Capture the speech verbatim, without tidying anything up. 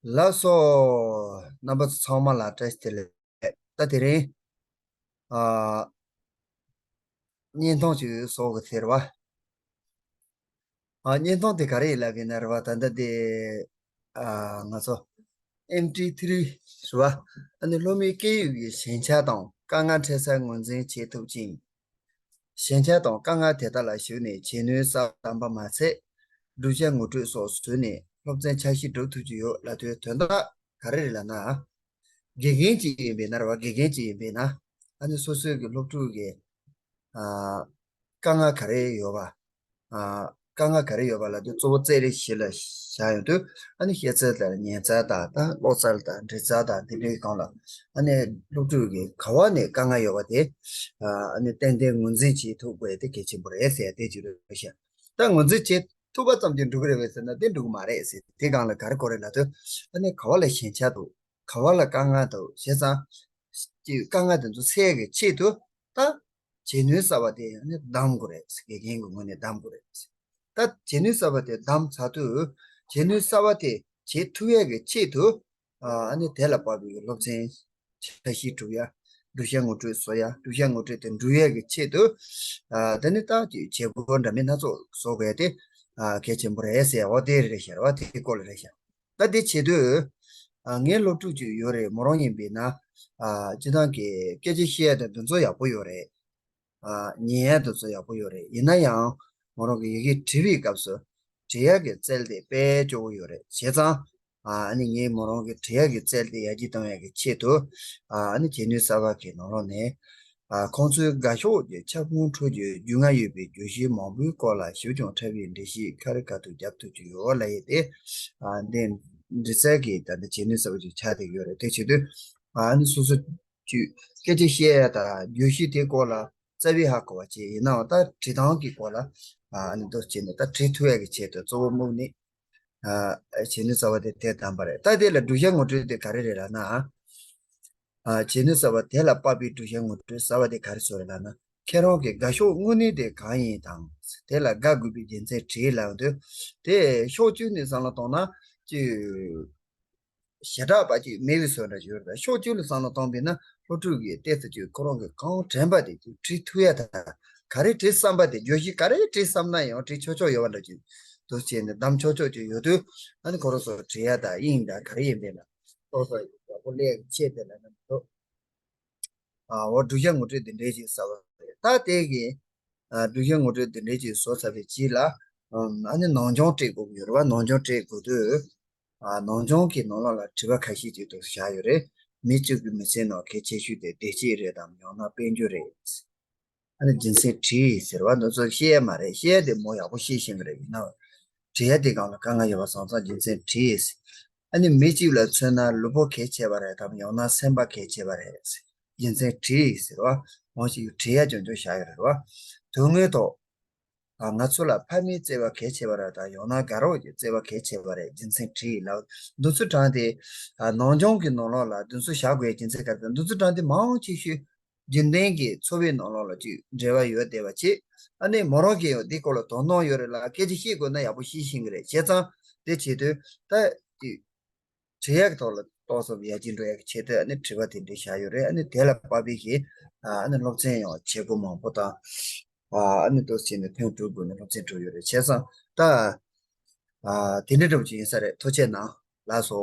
ལགས་སོ། རྣམ་པ་ཚོ་ཚང་མ་ལ་བཀྲ་ཤིས་བདེ་ལེགས། ད་དེ་རིང་ཨ་བརྙན་ཐུང་ཅིག་བཟོ་དགོས་ཟེར་བ། ཨ་བརྙན་ཐུང་དེ་ག་རེ་ཡིན་ལབ་ཡིན་ན་རེད་བ། ད་ལྟ་དེ་ཨ་ང་ཚོ་ཨེམ་ཐི་ཐི་རི་རེད་བ། ཨ་ནི་སློབ་མའི་སྐད་ཡིག་གི་ཞན་ཆ་དང་དཀའ་ངལ་འཕྲད་སར་ངོས་འཛིན་བྱེད་ཐུབ་ཅིང་། ཞན་ཆ་དང་དཀའ་ངལ་དེ་དག་ལ་ཞུགས་ནས་བྱེད་ནུས་གསར་བཏོན་པ་མ་ཚད། བསྒྲུབ་བྱ་ངོ་སྤྲོད་སོགས་བཟོས་ནས་སློབ་ཚན་འཆར་གཞི་སྒྲུབ་ཐུབ་ཀྱི་ཡོད་ལབ་དུས་དོན་དག་ག་རེ་རེད་ལབ་ན། དགེ་རྒན་གཅིག་ཡིན་པས་ན་རེད་བ། དགེ་རྒན་གཅིག་ཡིན་པས་ན། ཨ་ནི་སོ་སོའི་གི་སློབ་ཕྲུག་གི་ཨ་དཀའ་ངལ་ག་རེ་ཡོད་པ། ཨ་དཀའ་ངལ་ག་རེ་ཡོད་པ་ལབ་དུས་གཙོ་བོ་རྩལ་རིགས་བཞི་ལ་བཞག་ཡོང་དུས། ཨ་ནི་ཤེས་ཚད་དང་ཉན་ཚད་དང་ད་ཀློག་ཚད་དང་འབྲི་ཚད་དང་འདི་འདྲའི་སྒང་ལ། ཨ་ནི་སློབ་ཕྲུག་གི་ག་བ་ནས་དཀའ་ངལ་ཡོད་པ་དེ་ཨ་ནི་ཏན་ཏན་ངོས་འཛིན་བྱེད་ཐུབ་དགོས་དེ་གལ་ཆེན་པོ་རེད་ཟེར་དེ་ཅིག་རེད་ཤག་ད་ངོས་འཛིན་བྱེད་ཐུབ་པ་ཙམ་གྱིས་འགྲིག་གི་རེད་པས་ཟེར་ན་དེ་འགྲིག་གི་མ་རེད་ཟེར། དེ་སྒང་ལ་ག་རེ་དགོས་རེད་ལབ་དུས། ཨ་ནི་ག་བ་ལ་ཞན་ཆ་འདུག་ག་བ་ལ་དཀའ་ངལ་འདུག་བྱས་ཙང་། ཀྱི་དཀའ་ངལ་དེ་ཚོ་སེལ་གྱི་ཆེད་དུ་ད་བྱེད་ནུས་གསར་པ་དེ་ནི་གདམ་དགོས་རེད། དགེ་རྒན་གྱི་ངོས་ནས་གདམ་དགོས་རེད། ད་བྱེད་ནུས་གསར་པ་དེ་གདམ་ཚར་དུས། བྱེད་ནུས་གསར་པ་དེ་བྱེད་ཐུབ་ཡས་ཀྱི་ཆེད་དུ་ཨ་ནི་དེ་ལ་དཔག་པའི་སློབ་ཚན་འཆར་གཞི་སྒྲུབ་ཡ། བསྒྲུབ་བྱ་ངོ་སྤྲོད་བཟོ་ཡ། བསྒྲུབ་བྱ་ངོ་སྤྲོད་དེ་འགྲུབ་ཡས་ཀྱི་ཆེད་དུ་ཨ་དེ་ནི་ད་བྱེད་སྒོ་འདྲ་མིན་སྣ་ཚོགས་བཟོ་དགོས་དེ་ཨ་གལ་ཆེན་པོ་རེད་ཟེར་བ་དེ་རེད་ཤག་རེད་བ། དེའི་སྐོར་ལ་རེད་ཤག་ད་དེ་བྱེད་དུས། ཨ་ངའི་སློབ་ཕྲུག་ཅིག་ཡོད་རེད། མོ་རང་ཡིན་པས་ན། ཨ་སྤྱིར་བཏང་གི་སྐད་ཆ་བཤད་ཡ་དང་འདི་ཚོ་ཡག་པོ་ཡོད་རེད། ཨ་ཉན་ཡ་དེ་ཚོ་ཡག་པོ་ཡོད་རེད། ཡིན་ན་ཡང་མོ་རང་གི་ཡི་གེ་འབྲི་བའི་སྐབས་སུ་འབྲི་ཡ་གི་རྩལ་དེ་དཔེ་སྐྱོ་བོ་ཡོད་རེད། བྱས་ཙང་ཨ་ནི་ངས་མོ་རང་གི་འབྲི་ཡ་གི་རྩལ་དེ་ཡར་རྒྱས་གཏོང་ཡ་གི་ཆེད་དུ། ཨ་ནི་བྱེད་ནུས་གསར་པ་གི་ནང་ལོགས་ནས། ཨ་ཁོང་ཚོའི་དགའ་ཕྱོགས་ཀྱི་ཁྱབ་ཁོངས་ཁྲོད་ཀྱི་རྒྱུས་མངའ་ཡོད་པའི་བརྗོད་གཞི་མང་པོའི་སྐོར་ལ་ཞིབ་ཅིང་ཕྲ་བའི་འགྲེལ་བཤད་ཁ་རི་ཁ་ཐུག་རྒྱབ་ཐུབ་ཀྱི་ཡོད་ལབ་ཡས་དེ། ཨ་འདི་འབྲི་རྩལ་གྱི་ད་ལྟ་བྱེད་ནུས་གསར་པ་ཅིག་ཆགས་བསྡད་ཡོད་རེད། དེ་བྱེད་དུས་ཨ་ནི་སོ་སོ་ཀྱི་སྐད་ཆ་བཤད་ཡ་དང་བརྗོད་གཞི་དེའི་སྐོར་ལ་རྩ་བའི་ཧ་གོ་བ་བྱས། ཡིན་ནའང་ད་འབྲི་སྟངས་ཀྱི་སྐོར་ལ་ཨ་ནི་འདུག་བྱས་ནས་ད་འབྲི་ཐུབ་ཡ་གི་ཆེད་དུ་གཙོ་བོ་དམིགས་ནས། ཨ་བྱེད་ནུས་གསར་པ་དེ་དེ་བདམས་པ་རེད། ད་དེ་ལ་བསྒྲུབ་བྱ་ངོ་སྤྲོད་དེ་ག་རེ་རེད་ལབ་ན། ཨ་བྱེད་ནུས་གསར་པ་དེ་ལ་དཔག་པའི་བསྒྲུབ་བྱ་ངོ་སྤྲོད་གསར་པ་དེ་ག་རེ་བཟོ་རེད་ལབ་ན། ཁྱེད་རང་གི་དགའ་ཕྱོགས་དངོས་གནས་དེ་གང་ཡིན་དང་། དེ་ལ་དགའ་དགོས་པའི་རྒྱུ་མཚན་བྲིས་ལབ་དུས། དེ་ཕྱོགས་གཅིག་ནས་བསམ་བློ་གཏོང་ན་ཅིག་ཞེ་དྲག་པ་ཅིག་མེད་པའི་བཟོ་འདྲ་ཞིག་ཡོད་རེད། ཕྱོགས་གཅིག་ལ་བསམ་བློ་གཏོང་བས་ན་སློབ་ཕྲུག་གིས་ཏོག་ཙམ་ཅིག་ཁོ་རང་གིས་གང་དྲན་པ་དེ་ཅིག་བྲིས་ཐུབ་ཡ་དང་། ག་རེ་བྲིས་བསམ་པ་དེ། བརྗོད་གཞི་ག་རེ་བྲིས་བསམ་ན་ཡང་བྲིས་ཆོག་ཆོག་ཡོད་པ་འདྲ་ཅིག་འདུག་བྱས་ནས་གདམ་ཆོག་ཆོག་ཅིག་ཡོད་དུས། ཨ་ནི་ཁོ་རང་ཚོ་བྲིས་ཡ་དང་དབྱིངས་དང་ག་རེ་ཡིན་པས་ན་ཏོག་ཙམ་ཡག་པོ་སླེབས་ཆེད་དེ་ལ་ནི་མི་འདུག་ཨ་འོ་བསྒྲུབ་བྱ་ངོ་སྤྲོད་འདི་འདྲའི་ཅིག་གསར་པ་རེད། ད་དེ་གི་ཨ་བསྒྲུབ་བྱ་ངོ་སྤྲོད་འདི་འདྲའི་ཅིག་བཟོ་ཚར་བའི་རྗེས་ལ། ཨ་ནི་ནང་སྦྱོང་སྤྲད་དགོས་ཀྱི་ཡོད་རེད་བ། ནང་སྦྱོང་སྤྲད་དགོས་དུས། ཨ་ནང་སྦྱོང་གི་ནང་ལོགས་ལ་དྲི་བ་ཁ་ཤས་ཅིག་འདུག་བཞག་ཡོད་རེད། མི་གཅིག་གི་མི་ཚེའི་ནང་གལ་ཆེ་ཤོས་དེ་བདེ་སྐྱིད་རེད་དམ། ཡང་ན་དཔལ་འབྱོར་རེད། ཨ་ནི་རྒྱུ་མཚན་བྲིས་ཟེར་བ་འདི་ཚོ་བཤད་ཡ་མ་རེད། བཤད་ཡ་དེ་མོ་ཡག་པོ་ཤེས་ཤེས་ཀྱི་རེད། ཡིན་ནའང་བྲིས་ཡ་དེ་སྒང་ལ་དཀའ་ངལ་ཡོད་པ་སོང་ཙང་རྒྱུ་མཚན་བྲིས། ཨ་ནི་མི་གཅིག་ལ་མཚོན་ན་ལུས་པོ་གལ་ཆེ་བ་རེད་དམ། ཡང་ན་སེམས་པ་གལ་ཆེ་བ་རེད། རྒྱུ་མཚན་བྲིས་ཟེར་བ་འོ་ཞིག་བྲིས་ཡ་ཅུང་ཅུང་བཞག་ཡོད་རེད་བ། དོན་དངོས་ཐོག་ཨ་ང་ཚོ་ལ་ཕ་མའི་བརྩེ་བ་གལ་ཆེ་བ་རེད་དམ། ཡང་ན་དགའ་རོགས་ཀྱི་བརྩེ་བ་གལ་ཆེ་བ་རེད། རྒྱུ་མཚན་བྲིས་ལབ། འདི་ཚོ་དྲངས་ཏེ་ཨ་ནང་སྦྱོང་གི་ནང་ལོགས་ལ་འདི་ཚོ་བཞག་དགོས་རྒྱུ་མཚན་ག་རེ་དང་། འདི་ཚོ་དྲངས་ཏེ་མང་ཆེ་ཤོས་རྒྱུན་ལྡན་གྱི་འཚོ་བའི་ནང་ལོགས་ལ་ཅིག་འབྲེལ་བ་ཡོད་བསྡད་པ་བྱས། ཨ་ནི་མོ་རང་གིས་ཡང་འདི་སྐོར་ལ་དོ་སྣང་ཡོད་རེད་ལ། སྐད་ཆ་བཤད་དགོས་ན་ཡག་པོ་ཤེས་ཤེས་ཀྱི་རེད། བྱས་ཙང་དེ་བྱེད་དུས་ད་ཅིག་བྲིས་ཡག་གི་ཐོག་ལ་ཏོག་ཙམ་ཡར་རྒྱས་འགྲོ་ཡག་གི་ཆེད་དུ་ཨ་ནི་དྲི་བ་དེ་འདྲ་བཞག་ཡོད་རེད། ཨ་ནི་དེ་ལ་དཔག་པའི་གི་ཨ་ནི་སློབ་ཚན་ཡང་བྱེད་སྒོ་མང་པོ་དང་། ཨ་ནི་འདུག་བྱས་ནས་ཐེངས་དྲུག་དགོས་ནས་སློབ་ཚན་གྲུབ་ཡོད་རེད། བྱས་ཙང་ད་ཨ་དེ་འདྲ་འདྲ་པོ་ཅིག་ཡིན་ས་རེད། ཐུགས་རྗེ་གནང་། ལགས་སོ།